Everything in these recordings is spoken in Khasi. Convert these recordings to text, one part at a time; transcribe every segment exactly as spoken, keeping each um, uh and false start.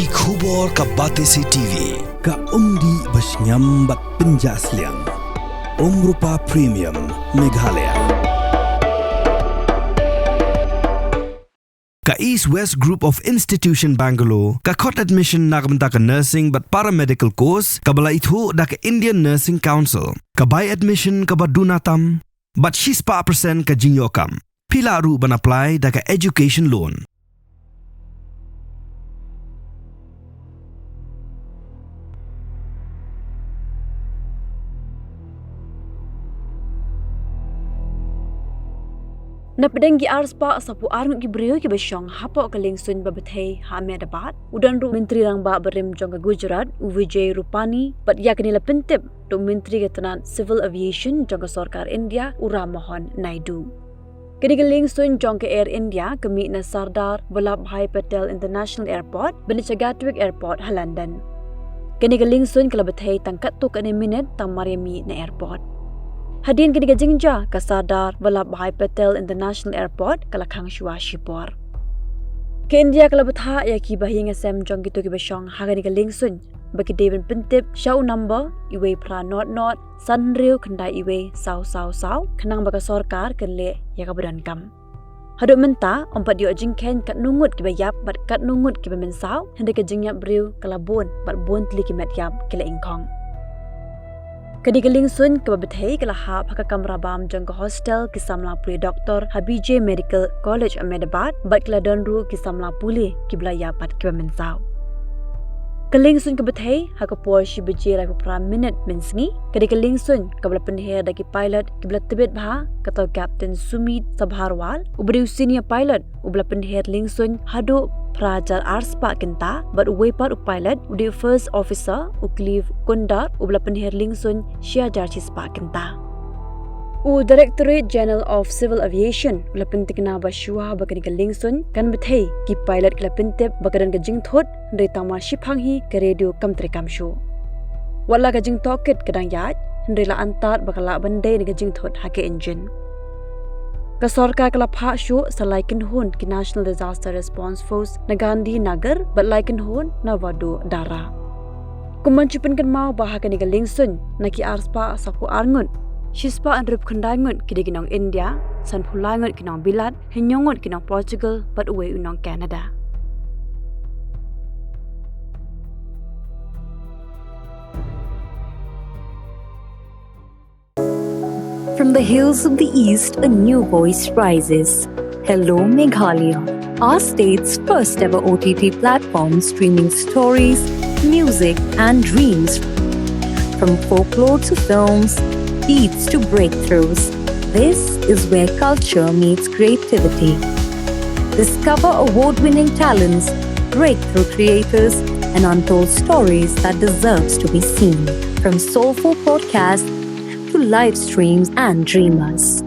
Ki khubor ka Batesi T V. Ka umdih ba shngiam bad pynjah sliang. Umrupa Premium, Meghalaya. Ka East West Group of Institution Bangalore ka khot admission na ka bynta ka nursing bad paramedical course kaba la ithuh da ka Indian Nursing Council. Ka bai admission kaba duna tam bad shispah percent ka jingïoh kam. Phi lah ruh ban apply da ka education loan. Na pdeng ki arspah saphew arngut ki briew kiba shong hapoh ka liengsuiñ ba bthei ha Ahmedabad, u don ruh Myntri Rangbah barim jong ka Gujarat, u Vijay Rupani, bad ïa kane la pyntip da u Myntri ka tnat Civil Aviation jong ka sorkar India, u Ram Mohan Naidu. Kane ka liengsuiñ jong ka Air India ka mih na Sardar Vallabhbhai Patel International Airport ban leit sha Gatwick Airport ha London. Kane ka liengsuiñ ka la bthei tang katto katne minit tang mar ïa mih na airport. Hadien kane ka jingjia, ka Sardar Vallabhbhai Patel International Airport ka la khang shuwa shipor. Ka India ka la bthah ïa ki bahaïing hasem jong kito kiba shong ha kane ka liengsuiñ ba ki dei ban pyntip sha u number iwei phra nod nod san hynriew khyndai iwei saw saw saw, khnang ba ka sorkar kan leh ïa kaba donkam. Haduh mynta ym pat ïoh jingkheiñ katno ngut kiba ïap bad katno ngut kiba mynsaw, hynrei ka jingïap briew ka la bun bad bun tylli ki met ïap ki la ingkhong. Kane ka liengsuiñ kaba bthei ka la hap ha ka kamra bam jong ka hostel ki samla pule doktor ha B J Medical College Ahmedabad bad ka la don ruh ki samla pule kiba la ïap bad kiba mynsaw. Ka liengsuiñ ka bthei ha ka por shi baje laiphew phra minit mynsngi. Kane ka liengsuiñ kaba la pynher da ki pilot kiba la tbit bha, kata u Captain Sumit Sabharwal, uba dei u senior pilot, uba la pynher liengsuiñ haduh phra hajar arspah kynta, bad uwei pat u pilot u dei u first officer, u Clive Kundar, uba la pynher liengsuiñ shi hajar shispah kynta. U Directorate General of Civil Aviation u la pyntikna ba shuwa ba kane ka liengsuiñ kan bthei, ki pilot ki la pyntip ba ka don ka jingthut, hynrei tang mar shiphang hi ka radio kam treikam shuh. Wat la ka jingtohkit ka dang ïaid, hynrei la antad ba ka lah ban dei na ka jingthut ha ka engine. Ka sorkar ka la phah shuh sa lai kynhun ki National Disaster Response Force na Gandhinagar bad lai kynhun na Vadodara. Kum ban shu pynkynmaw ba ha kane ka liengsuiñ na ki arspah saphew arngut, shispah hynriewphew khyndai ngut ki dei ki nong India, sanphew lai ngut ki nong Bilat, hynñiew ngut ki nong Portugal bad uwei u nong Canada. From the hills of the East, a new voice rises. Hello, Meghalaya, our state's first ever O T T platform, streaming stories, music, and dreams. From folklore to films, beats to breakthroughs, this is where culture meets creativity. Discover award winning talents, breakthrough creators, and untold stories that deserves to be seen. From soulful podcasts to live streams and dreamers.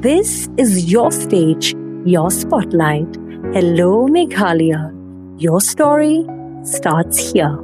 This is your stage, your spotlight. Hello, Meghalaya. Your story starts here.